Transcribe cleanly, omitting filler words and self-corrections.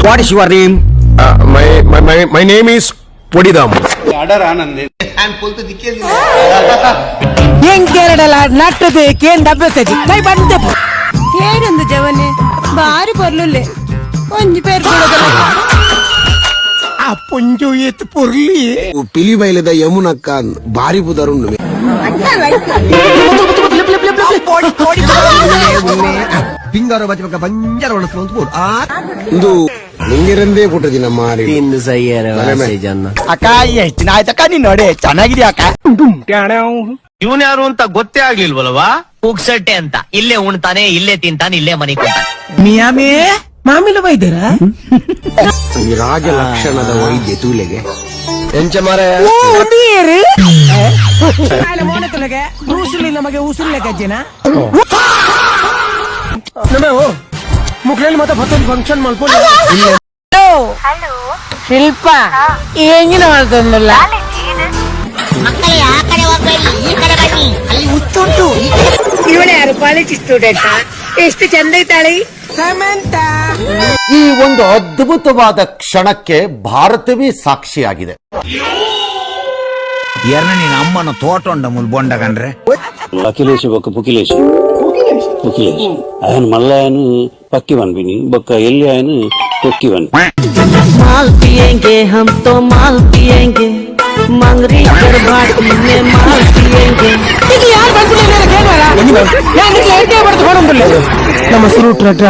What is your name? My my my my name is Podidamu. ಎಂಕೆರಡಲ ನಟ್ಟದು ಕೇಂದ್ರ ಅಭ್ಯಾಸ ಕೈ ಬಂದೆ. ಏನೊಂದು ಜವನೆ ಬಾರಿ ಪೊರ್ಲುಲ್ಲೆ ಒಂಜಿ ಪೇರ್. ಆ ಪುಂಜು ಎತ್ತು ಪೊರ್ಲಿ. ಪಿಲಿ ಬೈಲದ ಯಮುನಕ್ಕ ಬಾರಿ ಪುದರುಂಡು. ಪಿಂಗಾರ ಬಚ್ಚ ಬಂಜಾರ ಒಣಸ್ಕೊಂಡು. ಇಂದು ನಿಂಗೆರಂದೇ ಪುಟ್ಟದಿ ನಮ್ಮ ಮಾರಿ. ಅಕ್ಕ, ಎಷ್ಟು ದಿನ ಆಯ್ತಕ್ಕ ನೀನ್ ನೋಡಿ? ಚೆನ್ನಾಗಿದ್ಯಾ ಅಕ್ಕ? ಇವನ್ ಯಾರು ಅಂತ ಗೊತ್ತೇ ಆಗ್ಲಿಲ್ವಲ್ವಾ? ಪುಕ್ಸಟ್ಟೆ ಅಂತ. ಇಲ್ಲೇ ಉಣ್ತಾನೆ, ಇಲ್ಲೇ ತಿಂತಾನೆ, ಇಲ್ಲೇ ಮನೆ ಕೊಡ್ತಾನೆ. ಮಿಯಾಮಿ ಮಾಮಿಲ ಬೈದರಾ? ಈ ರಾಜ ಲಕ್ಷಣದ ವೈದ್ಯ ತೂಲೆಗೆ. ಎಂಚ ಮಾರ? ಬ್ರೂಸ್ಲಿ ನಮಗೆ ಉಸುರ್ಲೆ ಕಜ್ಜಿನ. ಮುಕ್ಳಲ್ಲಿ ಮತ್ತೆ ಮತ್ತೊಂದು ಫಂಕ್ಷನ್ ಮಾಡ್ಕೊಂಡು. ಶಿಲ್ಪ ಎಂಗಿನ ಮಾಡ್ತಂದಲ್ಲ. ಇವಳು ಯಾರು? College student? ಎಷ್ಟು ಚಂದ ಇದ್ದಾಳೆ ಸಮಂತ. ಈ ಒಂದು ಅದ್ಭುತವಾದ ಕ್ಷಣಕ್ಕೆ ಭಾರತವೇ ಸಾಕ್ಷಿಯಾಗಿದೆ. ಎರ್ನ ನೀನ್ ಅಮ್ಮನ ತೋಟೊಂಡ ಮುಲ್ ಬೊಂಡ ಕಂಡ್ರೆ. ಅಖಿಲೇಶ್ ಬೊಕ್ಕ ಪುಕಿಲೇಶ್, ಪುಕಿಲೇಶ್ ಅಯನ್ ಮಲ್ಲಯನ್ ಪಕ್ಕಿ ಪನ್ಪಿನಿ, ಬೊಕ್ಕ ಎಲ್ಲಿ ಅಯನ್ ಕೊಕ್ಕಿ ಪನ್ಪಿ. माल पिएंगे हम तो माल पिएंगे, मंगरी कर भाट में माल पिएंगे. ಇದು ಯಾರು ಬಂದ್ಬಿಟ್ಟಿದ್ದಾರೆ? ಕೇಳಲ್ಲ. ನಾನು ಎಣ್ಣೆ ಬಡ್ದು. ನಮ್ಮ ಸುರುಟ್ ರಡ್ಡ.